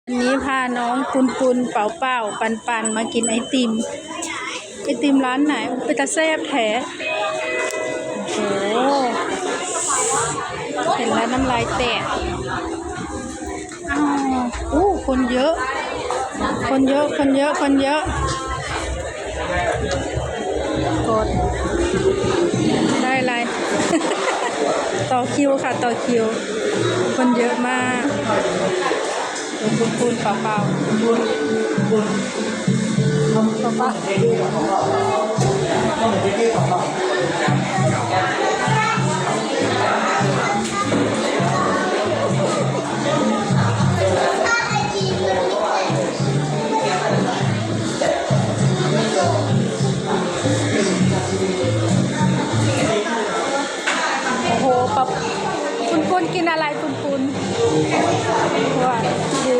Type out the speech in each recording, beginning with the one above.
ອັນນີ້ພານ້ອງປຸນໆ ເປົ່າໆ ປັນໆ ມາກິນໄອຕິມ. ໄອຕິມຮ້ານໄຫນ? ເປັນຕາແຊບແທ້. ໂອ້ໂຫ ເຫັນແລ້ວນ້ຳລາຍແຕກ. ອ້າວ ໂອ້ ຄົນເຍອະ ຄົນເຍອະ ຄົນເຍອະ ຄົນເຍອະ. ກົດໄດ້ຫຼາຍ ຕໍ່ຄິວຄ່ະ ຕໍ່ຄິວ ຄົນເຍອະມາກ. ເປັນປຸນໆ ເປົ່າໆ ເປົ່າໆ. ໂອ້ໂຫ ປັບ ປຸນໆ ກິນອະໄລປຸນໆ ວ່າດີ.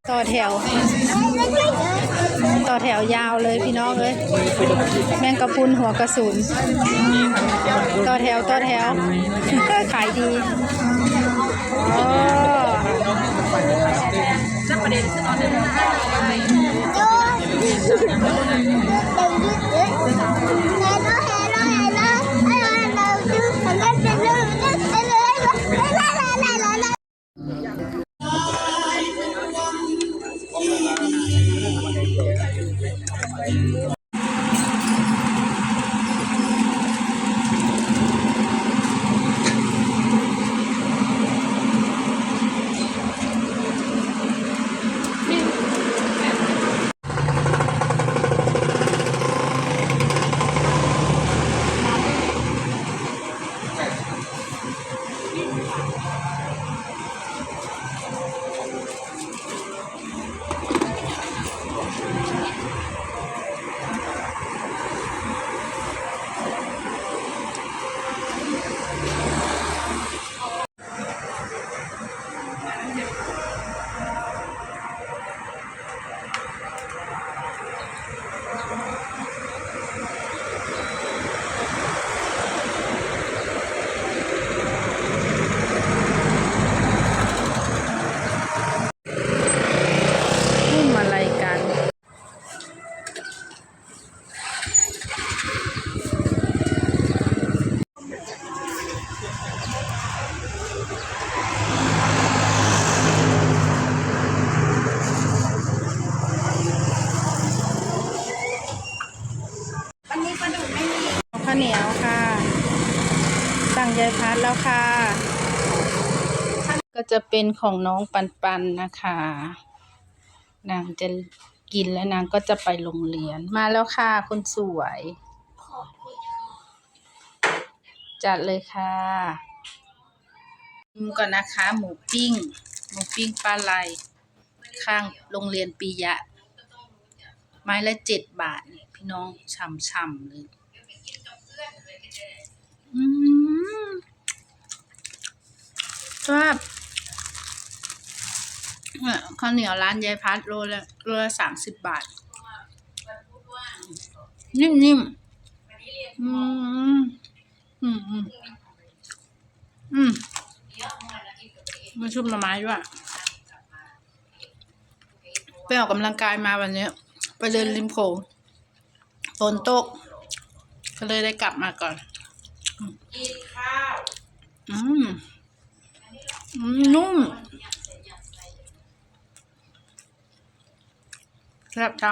ຕໍ່ແຖວ ຕໍ່ແຖວຍາວເລີຍພີ່ນ້ອງເອີຍ ແມງກະພຸນຫົວກະສຸນ. ຕໍ່ແຖວ ຕໍ່ແຖວ ຂາຍດີ. ອໍ ຫຸ້ມອະໄລກັນ? ເອົາເຂົ້າໜຽວຄ່ະ ສັ່ງໃຍພັດແລ້ວຄ່ະ. ກໍຈະເປັນຂອງນ້ອງປັນໆ ນະຄະ. ນາງຈະກິນແລ້ວນາງກໍຈະໄປໂຮງຮຽນ. ມາແລ້ວຄ່ະຄົນສວຍ. ຈັດເລີຍຄ່ະ. ກິນກ່ອນນະຄະ ໝູປີ້ງ ໝູປີ້ງປາໄຫຼ ຂ້າງໂຮງຮຽນປີຍະ ໄມ້ລະເຈັດບາດນີ້ພີ່ນ້ອງ ຊ່ຳໆ ເລີຍ. ອືມ ແຊບ. ເຂົ້າໜຽວຮ້ານຍາຍພັດ ໂລລະ ໂລລະສາມສິບບາດ ນິ້ມໆ. ອືມ ອືມໆ ອືມ ມີຊຸບໜໍ່ໄມ້ດ້ວຍ. ໄປອອກກຳລັງກາຍມາວັນນີ້ ໄປເດີນລິມໂຂງ ຝົນຕົກ ກໍເລີຍໄດ້ກັບມາກ່ອນ. ອືມ ອືມ ນຸ້ມ ແຊບໆ.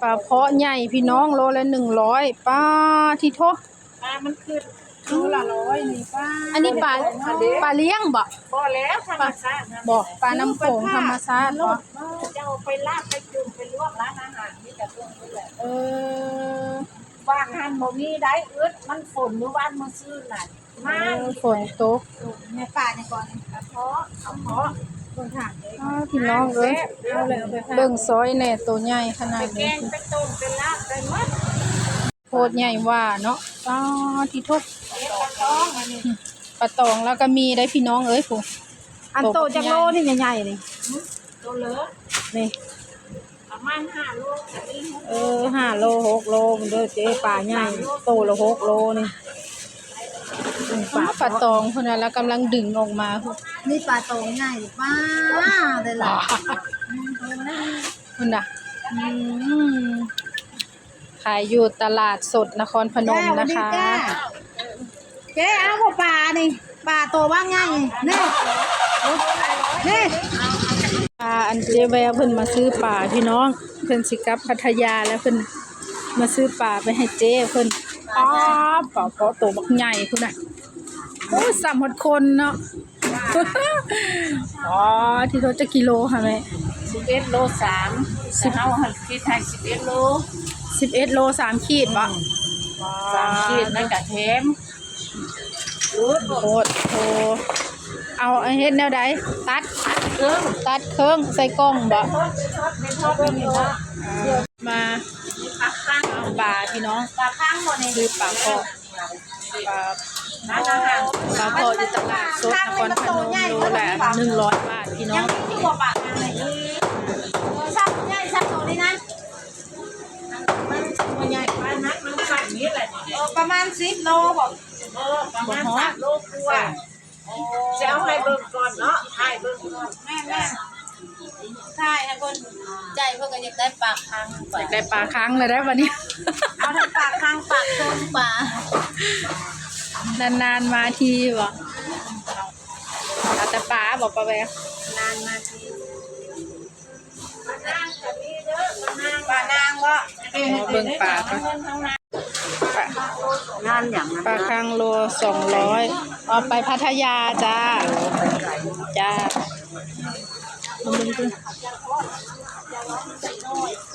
ປາເພາະໃຫຍ່ພີ່ນ້ອງ ໂລລະໜຶ່ງຮ້ອຍ. ປາທິໂທ ປາມັນຂຶ້ນໂລລະຮ້ອຍນີ້. ປາ ອັນນີ້ປາ ປາລ້ຽງບໍ່? ບໍ່ແລ້ວ ທຳມະຊາດ. ບໍ່ ປານ້ຳໂຂງທຳມະຊາດບໍ່? ເຈົ້າໄປລາບໄປຈຸ່ມໄປລວກຮ້ານອາຫານ ມີແຕ່ພວກນີ້ແຫຼະ. ເອີ ວາງຫັ້ນບໍ່ມີໄດ໋ ອຶດ ມັນຝົນມື້ວານມື້ຊືນນັ້ນ. ເອີ ຝົນຕົກ. ແມ່ປານີ້ກ່ອນ ກະເພາະ ກະເພາະ ເບິ່ງຖາມເດ້. ອ້າ ພີ່ນ້ອງເອີຍ ເອົາເລີຍ ເອົາໄປຝາກ ເບິ່ງຊອຍແດ່ ໂຕໃຫຍ່ຂະໜາດນີ້. ໄປແກງ ໄປຕົ້ມ ໄປລາບໄດ້ໝົດ. ໂພດໃຫຍ່ຫວ່າເນາະ. ປາທິໂທ ປາຕອງ ອັນນີ້ ປາຕອງລາວກະມີໄດ໋ພີ່ນ້ອງເອີຍ. ຜູ້ ອັນໂຕຈັກໂລນີ້ໃຫຍ່ໆນີ້? ໂຕເລີ ນີ້ ປະມານຫ້າໂລ. ເອີ ຫ້າໂລ ຫົກໂລພຸ້ນເດີເຈ້ ປາໃຫຍ່ ໂຕລະຫົກໂລນີ້. ປາ ປາຕອງພຸ້ນນະ ລາວກຳລັງດຶງອອກມາ. ນີ້ປາຕອງໃຫຍ່ ປາໄດ້ຫຼາຍພຸ້ນນະ. ອືມ ຂາຍຢູ່ຕະຫຼາດສົດນະຄອນພະນົມນະຄະ. ເຈົ້າ ເຈົ້າ ເຈົ້າ ເຈົ້ ເອົາບໍ່ປານີ້ ປາໂຕບັກໃຫຍ່ນີ້ ນີ້ ປາ ອັນເຈ້ແວວເພິ່ນມາຊື້ປາພີ່ນ້ອງ ເພິ່ນຊິກັບພັດທະຍາແລ້ວ ເພິ່ນມາຊື້ປາໄປໃຫ້ເຈ້ເພິ່ນ. ປາ ປາເພາະໂຕບັກໃຫຍ່ພຸ້ນນະ. ໂອ້ ສ່ຳຮອດຄົນເນາະ. ອໍ ທີ່ລົດຈັກກິໂລຄະແມ່? ສິບເອັດໂລສາມ. ສິບ ເຮົາຫັນຄິດໃຫ້ສິບເອັດໂລ. ສິບເອັດໂລສາມຂີດບໍ? ອືມ ສາມຂີດ ແລ້ວກະແຖມ. ໂອ້ໂຫ ເອົາເຮັດແນວໃດ? ຕັດ ຕັດເຄິ່ງ ຕັດເຄິ່ງໃສ່ກ່ອງບໍ? ມາ ປາພີ່ນ້ອງ ປາຄັງບໍ່ນີ້? ຄືປາເພາະ ປາ ປາເພາະຢູ່ຕະຫຼາດສົດນະຄອນພະນົມ ໂລລະໜຶ່ງຮ້ອຍບາດພີ່ນ້ອງ. ປະມານສິບໂລບໍ? ເອີ ປະມານສາມໂລກວ່າ. ຊິເອົາໃຫ້ເບິ່ງກ່ອນເນາະ ຖ່າຍເບິ່ງກ່ອນ. ແມ່ນໆ ຖ່າຍໃຫ້ເພິ່ນ ໃຈເພິ່ນກໍຢາກໄດ້ປາຄັງ. ຢາກໄດ້ປາຄັງແລ້ວໄດ໋ບັດນີ້. ເອົາທັງປາຄັງ ປາເຄິ່ງ ປາ ນານໆມາທີບໍ? ເອົາແຕ່ປາບໍ ປາແວວ? ນານມາທີ. ປານາງບໍ? ເບິ່ງປາກ່ອນ. ປາ ງານຫຍັງ? ປາຄັງໂລສອງຮ້ອຍ. ເອົາໄປພັດທະຍາຈ້າ. ຈ້າ.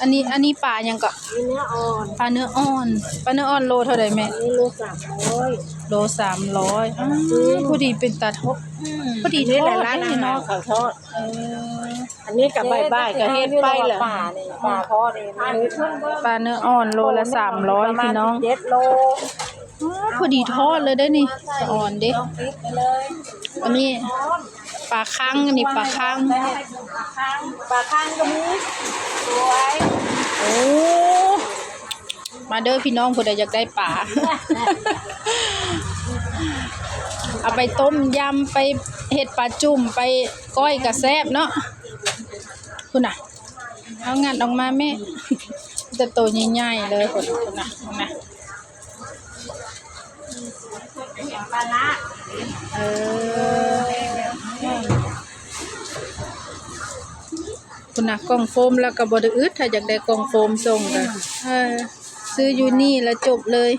ອັນນີ້ ອັນນີ້ປາຫຍັງເກາະ? ເນື້ອອ່ອນ. ປາເນື້ອອ່ອນ. ປາເນື້ອອ່ອນໂລເທົ່າໃດແມ່? ໂລສາມຮ້ອຍ. ໂລສາມຮ້ອຍ. ອືມ ພໍດີເປັນຕາທອດ ອືມ ພໍດີທອດເດ້ເນາະ. ເຂົາທອດ. ເອີ ອັນນີ້ກະບ່າຍໆກະເຮັດໄປລະ. ປານີ້ ປາເພາະນີ້ ປາເນື້ອອ່ອນໂລລະສາມຮ້ອຍພີ່ນ້ອງ. ເຈັດໂລ. ອໍ ພໍດີທອດເລີຍເດ້ນີ້ ສະອອນເດ້. ອັນນີ້ປາຄັງ ອັນນີ້ປາຄັງ. ປາຄັງກໍມີ. ສວຍ. ໂອ້ ມາເດີພີ່ນ້ອງ ຜູ້ໃດຢາກໄດ້ປາ ເອົາໄປຕົ້ມຢຳ ໄປເຮັດປາຈຸ່ມ ໄປກ້ອຍກະແຊບເນາະ. ພຸ້ນນະ ເອົາງັດອອກມາແມ່. ແຕ່ໂຕໃຫຍ່ໆເລີຍ ພຸ້ນນະ ພຸ້ນນະ ພຸ້ນນະ. ປາລະ ເອີ ພຸ້ນນະ ກ່ອງໂຟມລະກະບໍ່ໄດ້ອຶດ ຖ້າຢາກໄດ້ກ່ອງໂຟມສົ່ງກະ ເອີ ຊື້ຢູ່ນີ້ລະຈົບເລີຍ.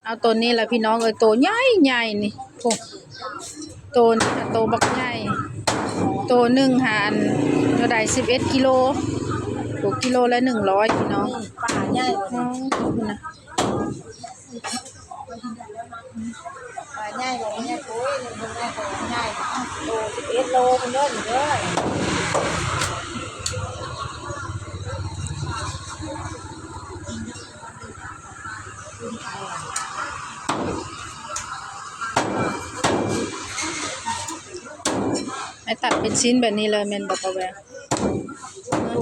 ເອົາໂຕນີ້ລະພີ່ນ້ອງເອີຍ ໂຕໃຫຍ່ໆນີ້ ໂອ້ ໂຕນີ້ ໂຕບັກໃຫຍ່ ໂຕໜຶ່ງຫັ້ນເທົ່າໃດ ສິບເອັດກິໂລ ໂຕກິໂລລະໜຶ່ງຮ້ອຍພີ່ນ້ອງ. ປາໃຫຍ່ ອໍ ພຸ້ນນະ ປາໃຫຍ່ ປາໃຫຍ່ ໂອ້ຍ ປາໃຫຍ່ ໂຕສິບເອັດໂລພຸ້ນເດີ. ໃຫ້ຕັດເປັນຊິ້ນແບບນີ້ເລີຍແມ່ນບໍ່ ປາແວວ? ເອີ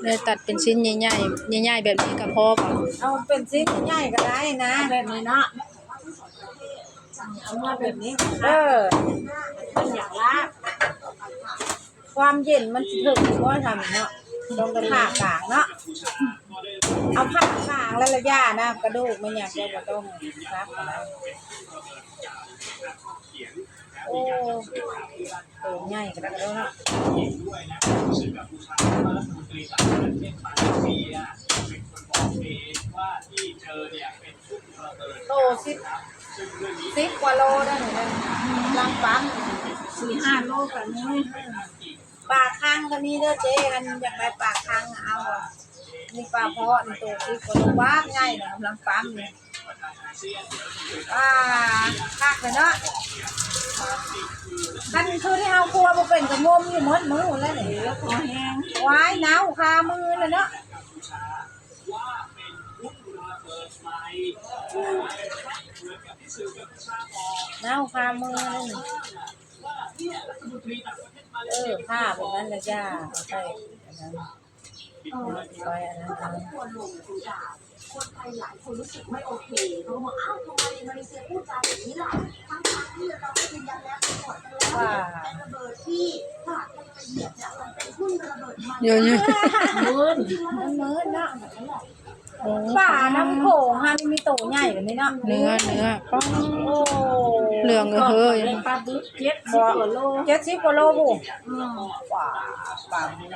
ໄດ້ຕັດເປັນຊິ້ນໃຫຍ່ໆ ໃຫຍ່ໆແບບນີ້ກະພໍບໍ່? ເອົາເປັນຊິ້ນໃຫຍ່ກະໄດ້ນະ ແບບນີ້ເນາະ. ເອົາມາແບບນີ້ ເອີ ເພິ່ນຢາກລາບ. ຄວາມເຢັນມັນຊິເຖິງຢູ່ບໍ່ທຳເນາະ ຕ້ອງໄດ້ຜ່າກາງເນາະ ເອົາຜ່າກາງແລ້ວລະຢ່ານະ ກະດູກມັນຫຍັງເຈົ້າບໍ່ຕ້ອງຊັບ. ໂອ້ ໂຕໃຫຍ່ຂະໜາດນັ້ນເນາະ ໂຕສິບ ສິບກວ່າໂລເດ້ນີ້ ກຳລັງປ້ຳ ສີ່ຫ້າໂລກໍມີ ປາຄັງກໍມີເດີເຈ້ ຄັນຢາກໄດ້ປາຄັງເອົາ ນີ້ປາເພາະນີ້ໂຕສິບກວ່າໂລ ປາໃຫຍ່ນະ ກຳລັງປ້ຳນີ້ ປາຄັກເລີຍເນາະ ຄັນຄືທີ່ເຮົາຄົວບໍ່ເປັນກໍງົມຢູ່ໝົດມື້ພຸ້ນແຫຼະນີ້ ພໍແຮງ ວ້າຍ ເນົ່າຄາມືແລ້ວເນາະ ເນົ່າຄາມືແລ້ວນີ້ ເອີ ຜ້າແບບນັ້ນລະຢ່າ ເອົາໃສ່ອັນນັ້ນ ເອີ ໄປອັນນັ້ນເອົາ ຄົນໄທຫຼາຍຄົນຮູ້ສຶກໄມ່ໂອເຄ ເຂົາບອກ ອ້າວ ທຳໄມມາເລເຊຍພູດຈາແບບນີ້ລະ ທັງໆທີ່ເຮົາກໍຢືນຢັນແລ້ວ ຕຳຫຼວດໄປແລ້ວ ວ່າ ໄອ້ລະເບີດທີ່ທະຫານໄທໄປຢຽບເນຍ ມັນເປັນຫຸ່ນລະເບີດໃໝ່ ເອີ ມັນມືດເນາະ ໂອ້ ປານ້ຳໂຂງຫັ້ນມີໂຕໃຫຍ່ແບບນີ້ເນາະ ເນື້ອ ເນື້ອ ປ້າ ໂອ້ ເຫຼືອງເຮີຍ ປາບຶກເຈັດສິບກວ່າໂລ ເຈັດສິບກວ່າໂລພຸ້ນ ອືມ ປາ ປາບຶກ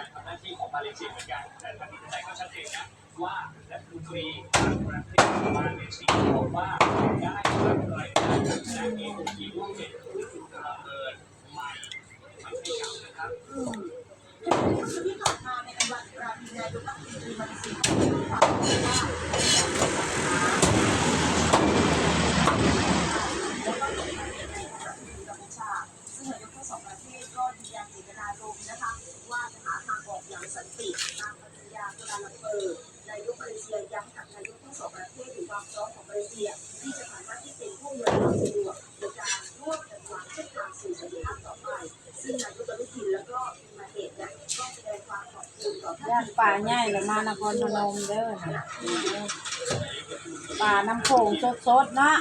ຢ້ານປາໃຫຍ່ລະມານະຄອນພະນົມເດີ ປານ້ຳໂຂງສົດໆເນາະ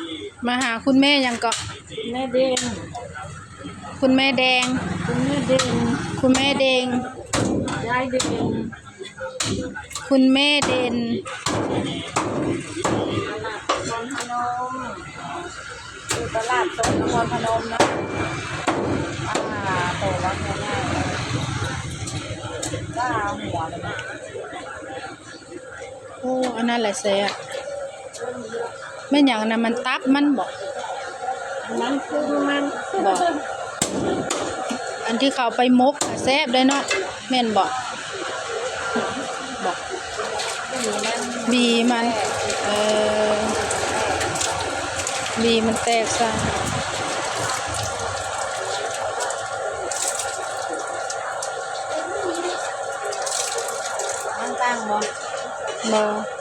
ມາຫາຄຸນແມ່ຫຍັງເກາະ ແມ່ເດັ່ງ ຄຸນແມ່ແດງ ຄຸນແມ່ເດັ່ງ ຄຸນແມ່ເດັງ ຍາຍເດັ່ງ ຄຸນແມ່ເດັ່ງ ນະຄອນພະນົມ. ຢູ່ຕະຫຼາດສົດນະຄອນພະນົມເນາະ ອ່າ ໂຕລະຫົວໃຫຍ່ ວ່າຫົວມັນ ໂອ້ ອັນນັ້ນແຫຼະແຊບ ແມ່ນຫຍັງອັນນັ້ນ ມັນຕັບມັນບໍ? ອັນນັ້ນຄືມັນບໍ? ອັນທີ່ເຂົາໄປໝົກນະແຊບເດ້ເນາະ ແມ່ນບໍ? ບໍ? ບີມັນ ເອີ ບີມັນແຕກຊະ ມັນຕັ້ງບໍ່? ບໍ່.